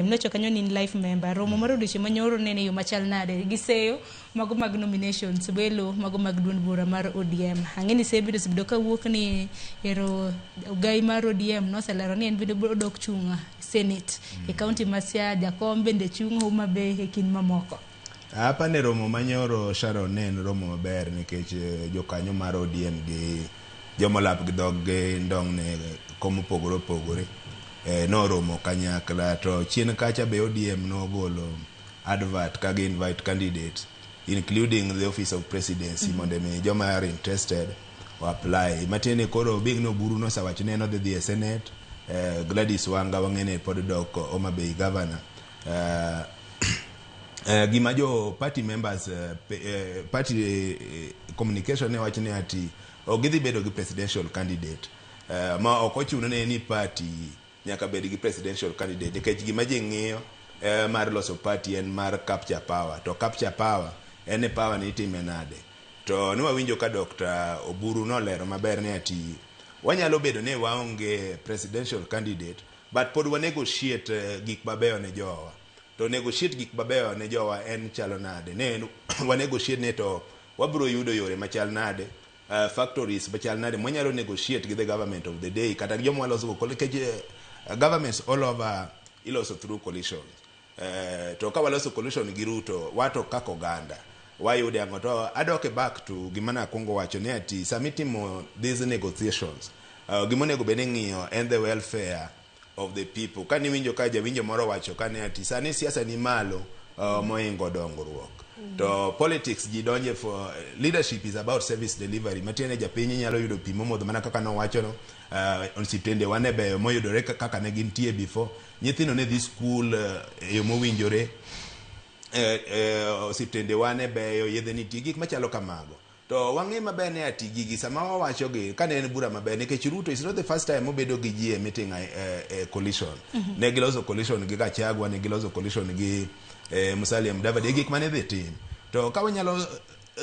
Nocho kanyo ni in life member. Romo mar odiochieng' manyoro nene yo machal nade? Giseyo mago mag nominations, welo mago mag duond bura mar ODM. Ang'e ni seyo bende osebedo kawuok ni ero ogai mar ODM noselero ni en bende odok chung' Senate e kaunti ma Siaya, jakom bende chung' Homa Bay e kind mamoko. Apani romo manyoro Sharon ne en romo maber nikech jokanyo mar ODM gi jomolap gi dhog gi ndong' ne kom mopogore opogore noromo kanyakla. To chien kacha be ODM nogolo advert ka gi invite candidates, including the office of presidency, mondo mi joma are interested o apply. Matiende ni koro being ni Oburu nosewacho ni en odhi dhi e Senate, Gladys Wanga wang'e ni pod dok Homa Bay governor. Gima jo party members, party communication ne wacho ni ati ok gidhi bedo gi presidential candidate, ma ok ochuno ne ni party nyaka bed gi presidential candidate, nikech gima ji ng'iyo mar loso party en mar capture power. To capture power en ni power ni itime nade? To ne wawinjo ka Dr. Oburu nolero maber ni ati wanyalo bedo ni waonge presidential candidate, but pod wa negotiate gik mabeyo ne jowa. To negotiate gik mabeyo ne jowa en chalo nade? Ne wa negotiate ne to wabiro yudo yore machal nade, factories machal nade mwanyalo negotiate gi the government of the day kata gi joma waloso go, nikech governments all over iloso through coalitions. To ka waloso coalition gi Ruto, wato kaka oganda wayude ang'o? To adoke back to gima nakwongo wacho ni ati samitimo these negotiations, gima onego bed ni ing'iyo en the welfare of the people. Ka niwinjo ka jawinjo moro wacho ka ni ati sani siasa ni malo mohingo dongruok. To politics ji donje for leadership is about service delivery. Matiende japiny nyalo yudo pi momodho mana kaka nowachono, osiptende wa ne beyo moyudore kaka ne gintie before. Nyithindo ne dhi skul e yo mowinjore, osiptende wa ne beyo, yedhe nitie, gik machalo kamago. To wang'e maber ni ati gigi sama wawacho gi kane en bura maber, nikech Ruto is not the first time obedo gi ji e meeting, coalition. Ne giloso coalition gi Gachagua, ne giloso coalition gi Musalia Mudavadi e gik mane dhi tim. To ka wanyalo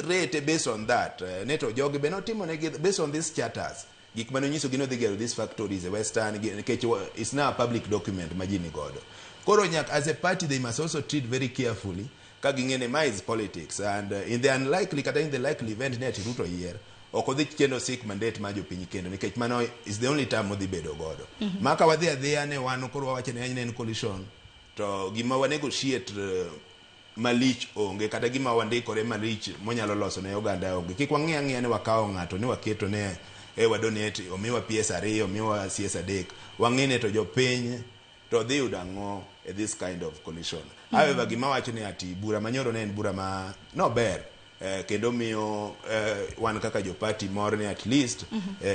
rate based on that, ne to jogi be notimo negi based on these charters, gik mane onyiso gi nodhi gero these factories e Western, nikech it's now a public document ma ji ni godo. Koro nyaka as a party they must also treat very carefully ka ging'e ni ma is politics, and in the unlikely kata in the likely event ni ati Ruto yier, ok odhi kendo seek mandate mar jopiny kendo, nikech mano is the only term modhi bedo godo. Ma ka wadhi adhiya ne wan koro wawacho ni en coalition, to gima wa negotiate malich onge, kata gima wandikore malich monyalo loso ne oganda onge. Kik wang'i ang'iya ni wakawo ng'ato ni waketo ne e wa donate, omiwa PS 2, omiwa CS 3. Wang'i ne to jopiny to dhi yudo ang'o e this kind of coalition. However, gima wacho ni ati bura manyoro ne en bura ma nober, kendo miyo wan kaka jopati mor ni at least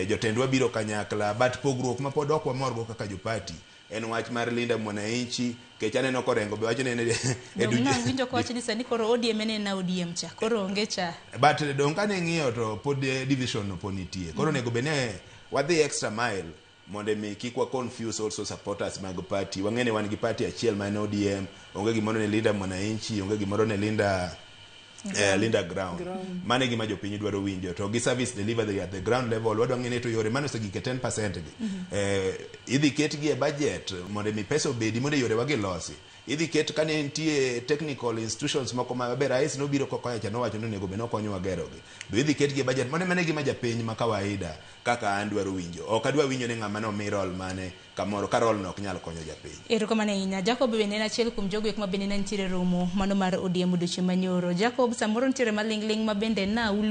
jotendwa biro kanyakla. But pogruok ma pod ok wamorgo kaka jopati en wach mar Linda Mwananchi, kech aneno korengo be wacho ni en e Dong' nawinjo kowacho ni sani koro ODM en ena ODM cha koro onge cha. But dong' kane ing'iyo to pod division no pod nitie. Koro onego bed ni wadhi extra mile mondo mi kik wa confuse also supporters mag party. Wang'e ni wan gi party achiel ma en ODM. Onge gimoro ni Linda Mwananchi, onge gimoro ni Linda Ground. Mano e gima jopiny dwaro winjo. To gi service delivery at the ground level, wadwa ng'e ni to yore mane osegik e 10% gi idhi ketgi e budget mondo mi pesa obedi mondo yore wagi losi. Idhi ket kane nitie technical institutions moko maber, rais nobiro kokonya cha nowacho ni onego bed nokonyowa gerogi, be idhi ketgi e budget? Mano e gima japiny ma kawaida kaka an dwaro winjo. Ok adwa winjo ni ng'ama nomi role mane kamoro ka role no ok nyal konyo japiny. Erokamano ahinya. Jacob bende en achiel kuom jogo eko ma bende ne nitiere romo mano mar ODM odiochieng' manyoro. Jacob, samoro nitiere maling'ling' ma bende naulo.